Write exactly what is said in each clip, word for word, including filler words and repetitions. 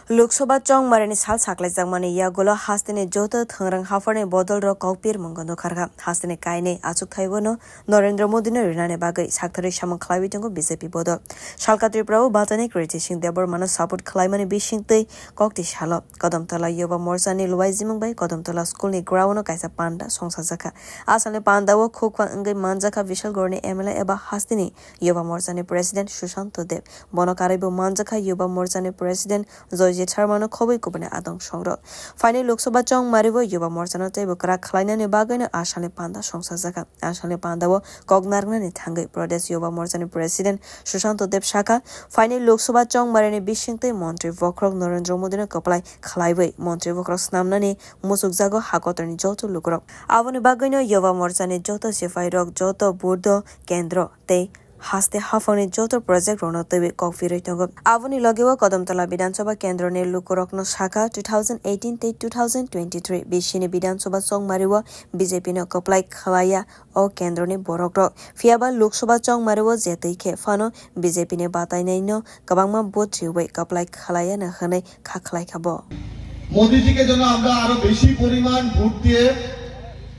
Lok Sabha chongmarini sal saklaijakmani yagulo hasteni joto thwngrwng hapharni bodolrok kokpirmungo nukharkha. Hasteni kainwi achukthaibono Narendra Modino rinani bagwi saktharwi samung khlaiwi tongo B J P bodol. Salka Tripura o batani Kriti Singh Debbarmano support khlaimani bisingtwi kokti salo Kodamtala Yuba Morchani luaijimung bai Kodamtala schoolni ground-o kaisa panda songsajakha. Asalni panda-o khukphang wngwi manjakha Bishalgarhni M L A eba hasteni Yuba Morchani President Sushanto Deb. Bono karwibo manjakha Yuba Morchani President Joyjit Sharmano khobwi kubuni adong songrok. Phainai Lok Sabha chongmario Yuba Morchano teibo kwrak khlainani bagwino asalni panda songsajakha. Asalni panda-o kok narwknani thangwi Pradesh Yuba Morchani President Sushanto Deb sakha, phainai Lok Sabha chongmarini bisingtwi Montri Bokhorok Narendra Modino kwplai khlaiwi Montri Bokhorok snamnani muchukjago hakotorni joto lukurok. Aboni bagwino Yuba Morchani joto sipairok, joto Buddho kendro tei haste haphangni joto project rokno twiwi kok phirwi tongo. Aboni logeo Kodamtala Bidhan Sabha kendroni lukurokno sakha, two thousand eighteen tei two thousand twenty-three bisini Bidhan Sabha chongmario B J P no kwplai khlaiya o kendroni borokrok. Phiyaba Lok Sabha chongmario je twi khe phano B J P ni batainaino kwbangma vote riwi kwplai khlaiyano hwnwi kha khlaikha bo. মোদিজিকে যেন আমরা আরো বেশি পরিমাণ ভোট দিয়ে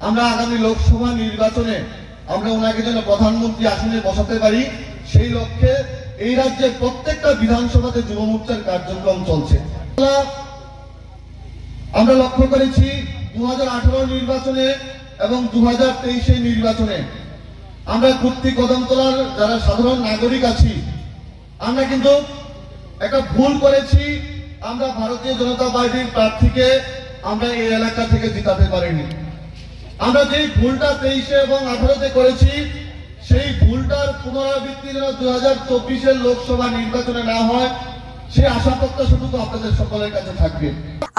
আমরা আগামী লোকসভা নির্বাচনে আমরা ওনাকে যেন প্রধানমন্ত্রী আসনে বসাতে পারি, সেই লক্ষ্যে এই রাজ্যের প্রত্যেকটা বিধানসভাতে যুব মোর্চার কার্যক্রম চলছে। আমরা লক্ষ্য করেছি দু হাজার আঠারো নির্বাচনে এবং দু হাজার তেইশে নির্বাচনে আমরা কুর্তি কদমতলার যারা সাধারণ নাগরিক আছি, আমরা কিন্তু একটা ভুল করেছি। আমরা ভারতীয় জনতা পার্টির প্রার্থীকে আমরা এই এলাকা থেকে জিতাতে পারিনি। আমরা যেই ভুলটা তেইশে এবং আঠারোতে করেছি, সেই ভুলটার পুনরাবৃত্তি যেন দু হাজার চব্বিশের লোকসভা নির্বাচনে না হয়, সেই আশা প্রত্যাশাটুকু আপনাদের সকলের কাছে থাকবে।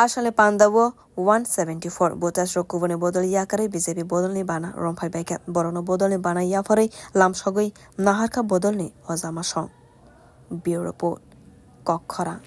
Asalni panda-o one seventy-four votersrok kubuni bodol yakarwi B J P bodolni bana romphai baikha. Borokno bodolni bana yapharwi lamsogwi naharkha bodolni hojama song. Bureau Report, Kokkhorang.